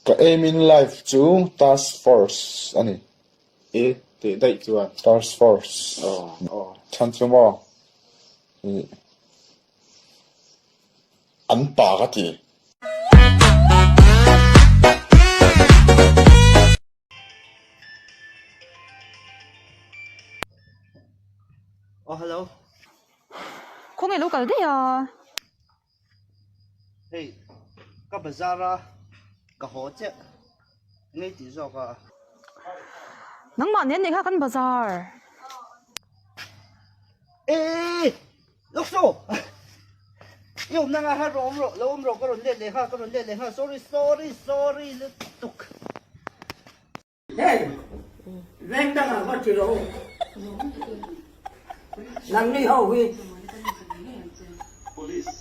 Ka aim in life chu task force a ni. E teh daih chuan. Task force. Aw. Chhan chu maw? Ih. An pa ka ti. Aw hello. Khawnge lo kal daih a? Hei ka bazar a ka haw chiah ngei tih zawk a. Nangmah nen nih kha kan bazar. Eii Lokso i awmna nga kha rawh awm rawh lo awm rawh ka rawn let leh nghal ka rawn let leh nghal sorry sorry sorry lutuk. Hei, veng dangah va ti lo. Nangni ho hi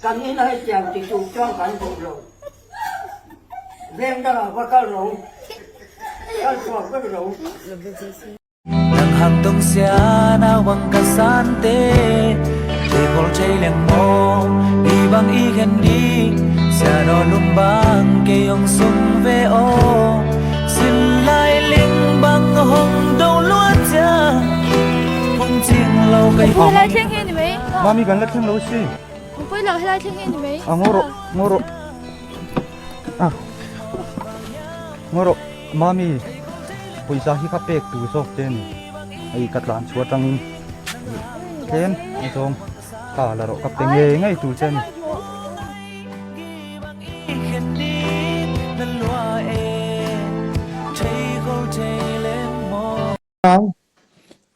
kan ina hetiang ti tur chuan kan duh lo. Veng dangah va kal ro, kal chhuak vek ro. Nang hang dong sia na wang ka san te Te kol chei leng mo Đi bang y khen đi Sia no lung bang ke yong sung ve o Xin lai ling bang hong đâu lúa cha Phung ching lâu cây Pui helai thleng hi a ni mai. Mami kan la thleng lo si. Pui lo helai thleng hi a ni mai. A ngaw rawh, ngaw rawh. A ngaw rawh. Mami pawisa hi kha pek tur zawk che a ni. Hei ka tlan chhuah atangin tlem a zawng ta la rawh ka pe ngei ngei tur che a ni.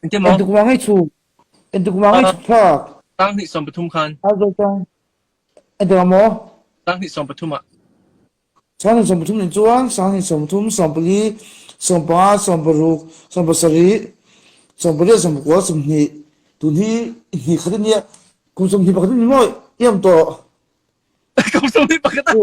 Entuk vang ei chhuk entuk vang ei chhuk thlak. Tanghnih 13 khan. Aizawl tang entuk ah maw? Tanghnih 13 ah. Sanghnih 13 nih chuan sanghnih 30, 14, 15, 16, 17, 18, 19, 20 tun hi hnih khat a nia kum 21 ni maw i awm tawh. Kum 21 ah.